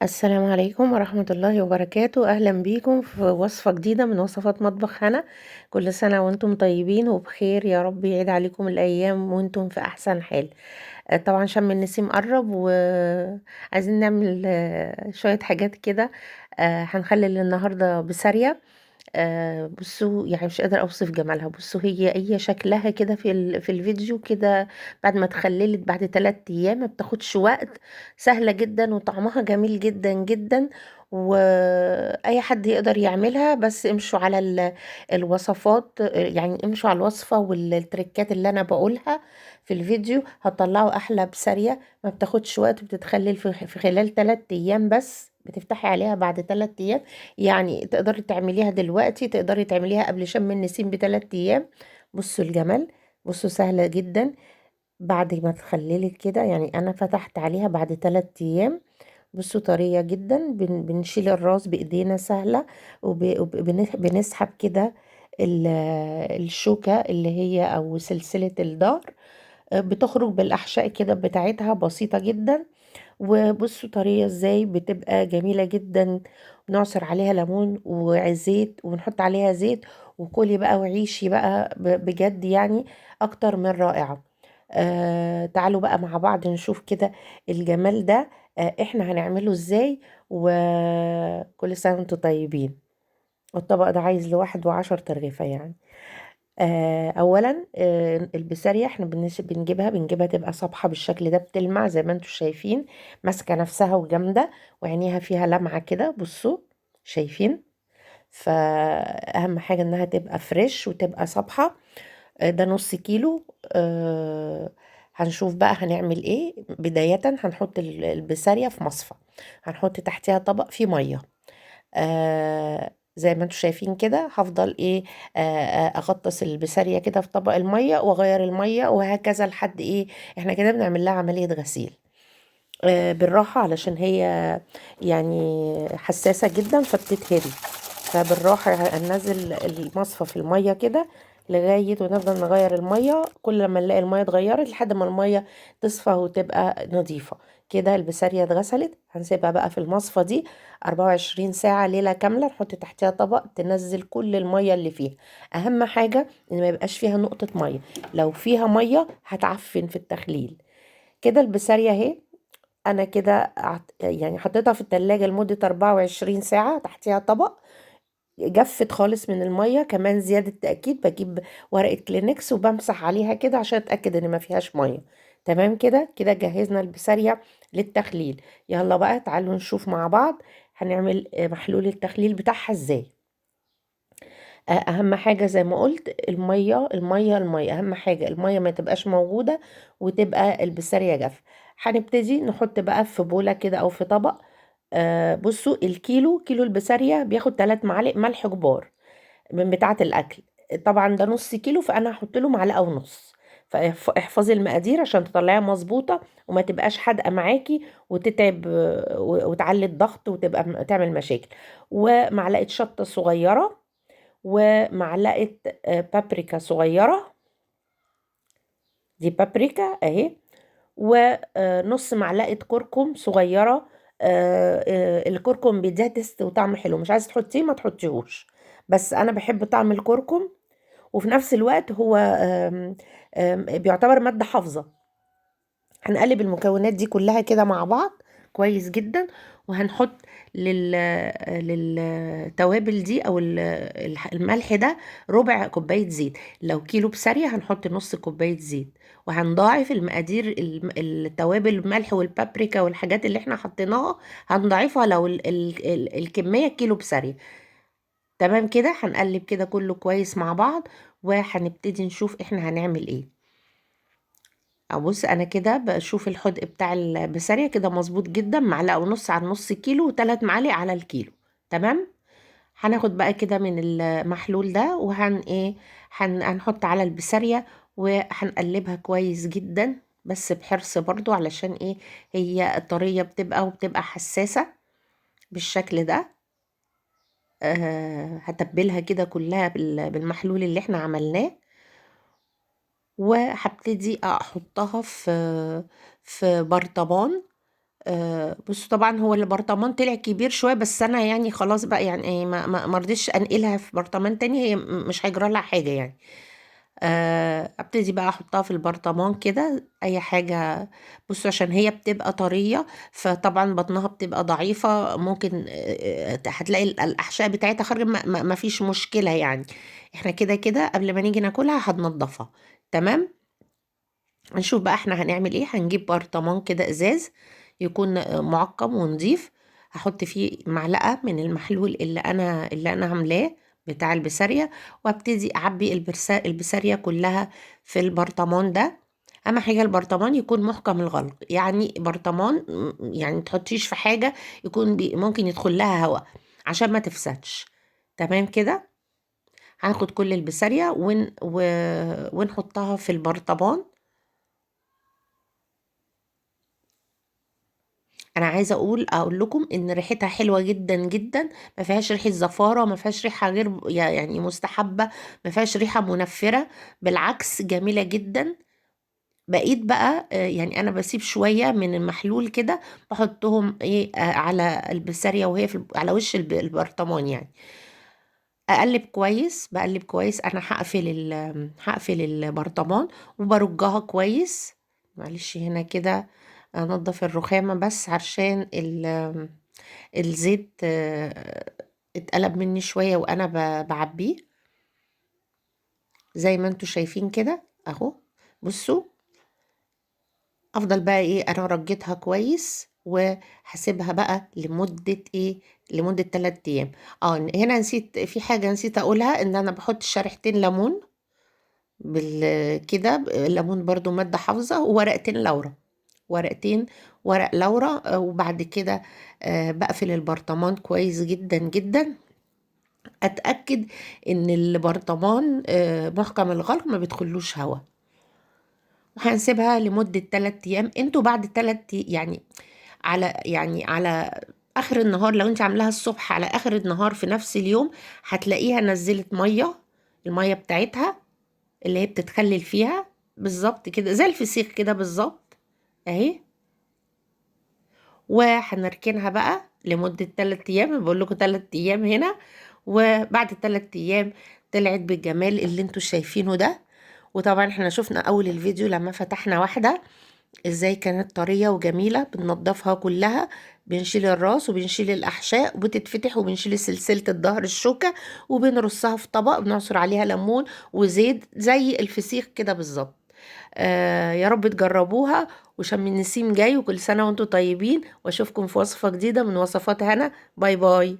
السلام عليكم ورحمة الله وبركاته. أهلا بيكم في وصفة جديدة من وصفات مطبخ هنا. كل سنة وانتم طيبين وبخير يا رب، يعيد عليكم الأيام وانتم في أحسن حال. طبعا شم النسيم قرب وعايزين نعمل شوية حاجات كده. هنخلل النهاردة بسارية. بصوا مش قادرة أوصف جمالها. بصوا هي شكلها كده في الفيديو كده بعد ما اتخللت بعد 3 أيام، ما بتاخدش وقت، سهلة جدا وطعمها جميل جدا جدا، وأي حد يقدر يعملها. بس امشوا على الوصفات، يعني امشوا على الوصفة والتريكات اللي أنا بقولها في الفيديو، هتطلعوا أحلى بسارية. ما بتاخدش وقت، بتتخلل في خلال 3 أيام بس، بتفتحي عليها بعد 3 أيام، يعني تقدري تعمليها دلوقتي، تقدري تعمليها قبل شم النسيم بتلات أيام. بصوا الجمال، بصوا سهلة جدا. بعد ما تخللت كده، أنا فتحت عليها بعد 3 أيام، بصوا طرية جدا. بنشيل الراس بإيدينا سهلة، وبنسحب كده الشوكة اللي هي أو سلسلة الظهر، بتخرج بالأحشاء كده بتاعتها، بسيطة جدا. وبصوا طرية ازاي، بتبقى جميلة جدا. نعصر عليها ليمون وزيت، ونحط عليها زيت، وكلي بقى وعيشي بقى، بجد اكتر من رائعة. تعالوا بقى مع بعض نشوف كده الجمال ده، احنا هنعمله ازاي. وكل سنة وانتم طيبين. الطبق ده عايز لوحده 10 ترغيفة. اولا، البسارية احنا بنجيبها تبقى صبحة بالشكل ده، بتلمع زي ما انتم شايفين، ماسكة نفسها وجامدة، وعينيها فيها لمعة كده، بصوا شايفين. فأهم حاجة انها تبقى فريش وتبقى صبحة. ده نص كيلو. هنشوف بقى هنعمل ايه. بداية هنحط البسارية في مصفى، هنحط تحتها طبق فيه مية. زي ما انتم شايفين كده. هفضل اغطس البسارية كده في طبق المية، واغير المية، وهكذا لحد احنا كده بنعمل لها عملية غسيل. بالراحة علشان هي حساسة جدا فبتتهري، فبالراحة هننزل المصفى في المية كده لغاية، ونفضل نغير المية كل ما نلاقي المية اتغيرت لحد ما المية تصفى وتبقى نظيفة كده. البسارية اتغسلت، هنسيبها بقى في المصفى دي 24 ساعة، ليلة كاملة. نحط تحتها طبق تنزل كل المية اللي فيها. أهم حاجة إن ما يبقاش فيها نقطة مية، لو فيها مية هتعفن في التخليل كده. البسارية اهي، أنا كده حطيتها في التلاجة لمدة 24 ساعة تحتها طبق، جفت خالص من المية. كمان زيادة تأكيد بجيب ورقة كلينكس وبمسح عليها كده عشان أتأكد إن ما فيهاش مية. تمام كده. كده جهزنا البسارية للتخليل. يلا بقى تعالوا نشوف مع بعض هنعمل محلول التخليل بتاعها ازاي. اهم حاجة زي ما قلت المية، المية، المية، اهم حاجة المية ما تبقاش موجودة وتبقى البسارية جافة. هنبتدي نحط بقى في بولة كده او في طبق. بصوا الكيلو، كيلو البسارية بياخد 3 معالق ملح كبار من بتاعة الأكل. طبعا ده نص كيلو، فأنا هحط له معلقة ونص. فاحفظي المقادير عشان تطلعيها مظبوطة وما تبقاش حادقة معاكي وتتعب، وتعلي الضغط وتبقى تعمل مشاكل. ومعلقة شطة صغيرة، ومعلقة، بابريكا صغيرة، دي بابريكا اهي، ونص معلقة كركم صغيرة. الكركم بيديها تيست وطعم حلو، مش عايزة تحطيه ما تحطيهوش، بس انا بحب طعم الكركم، وفي نفس الوقت هو، آم، آم، بيعتبر مادة حافظة. هنقلب المكونات دي كلها كده مع بعض كويس جدا، وهنحط للتوابل دي او الملح ده ربع كوباية زيت. لو كيلو بسارية هنحط نص كوباية زيت، وهنضاعف المقادير التوابل الملح والبابريكا والحاجات اللي احنا حطيناها هنضاعفها لو الكمية كيلو بسارية. تمام كده. هنقلب كده كله كويس مع بعض، وهنبتدي نشوف احنا هنعمل ايه. ابص انا كده بشوف الحدق بتاع البسارية كده مظبوط جدا، معلقة ونص على النص كيلو وتلات معالق على الكيلو. تمام. هناخد بقى كده من المحلول ده وهن ايه، هنحط على البسارية وهنقلبها كويس جدا، بس بحرص برضو علشان ايه، هي الطرية بتبقى وبتبقى حساسة بالشكل ده. هتبلها كده كلها بالمحلول اللي احنا عملناه، وهبتدي احطها في برطمان. بصوا طبعا هو البرطمان طلع كبير شوية، بس انا يعني خلاص بقى، يعني إيه، ما رضيتش انقلها في برطمان تاني، هي مش هيجرى لها حاجة يعني. ابتدي بقى احطها في البرطمان كده، اي حاجة. بصوا عشان هي بتبقى طرية، فطبعا بطنها بتبقى ضعيفة، ممكن، هتلاقي الاحشاء بتاعتها خارجه، ما فيش مشكلة يعني. احنا كده كده قبل ما نيجي ناكلها هننضفها. تمام. نشوف بقى احنا هنعمل ايه. هنجيب برطمان كده ازاز يكون معقم ونضيف، هحط فيه معلقة من المحلول اللي انا عاملاه بتاع البسارية، وابتدي اعبي البسارية كلها في البرطمان ده. اهم حاجة البرطمان يكون محكم الغلق، يعني برطمان يعني ما تحطيش في حاجة يكون ممكن يدخل لها هواء عشان ما تفسدش. تمام كده. هناخد كل البسارية ونحطها في البرطمان. انا عايزه اقول لكم ان ريحتها حلوة جدا جدا، ما فيهاش ريحه زفاره، ما فيهاش ريحه غير يعني مستحبة، ما فيهاش ريحه منفره، بالعكس جميلة جدا. بقيت بقى، يعني انا بسيب شوية من المحلول كده، بحطهم على البسارية وهي على وش البرطمان يعني. اقلب كويس، بقلب كويس. انا هقفل البرطمان وبرجها كويس. معلش هنا كده انضف الرخامة بس عشان الزيت، اتقلب مني شوية وانا بعبيه زي ما انتوا شايفين كده اهو. بصوا افضل بقى انا رجيتها كويس وهسيبها بقى لمدة ايه، لمدة 3 ايام. هنا نسيت في حاجة نسيت اقولها، ان انا بحط شريحتين ليمون كده، الليمون برضو مادة حافظة، وورقتين لورا، ورقتين ورق لورا. وبعد كده، بقفل البرطمان كويس جدا جدا. اتأكد ان البرطمان، محكم الغلق، ما بيدخلوش هوا. وهنسيبها لمدة 3 ايام. انتوا بعد 3 يعني على، يعني على اخر النهار، لو انت عاملاها الصبح على اخر النهار في نفس اليوم هتلاقيها نزلت مية، المية بتاعتها اللي هي بتتخلل فيها بالظبط كده زي الفسيخ كده بالظبط اهي. وهنركنها بقى لمدة 3 ايام، بقول لكم 3 ايام هنا. وبعد 3 ايام طلعت بالجمال اللي انتوا شايفينه ده. وطبعا احنا شفنا اول الفيديو لما فتحنا واحدة ازاي كانت طرية وجميلة، بننضفها كلها، بنشيل الراس وبنشيل الاحشاء وبتتفتح، وبنشيل سلسلة الظهر الشوكة، وبنرصها في طبق، بنعصر عليها ليمون وزيت زي الفسيخ كده بالظبط. يا رب تجربوها، وشم النسيم جاي، وكل سنة وانتم طيبين، واشوفكم في وصفة جديدة من وصفات هنا. باي باي.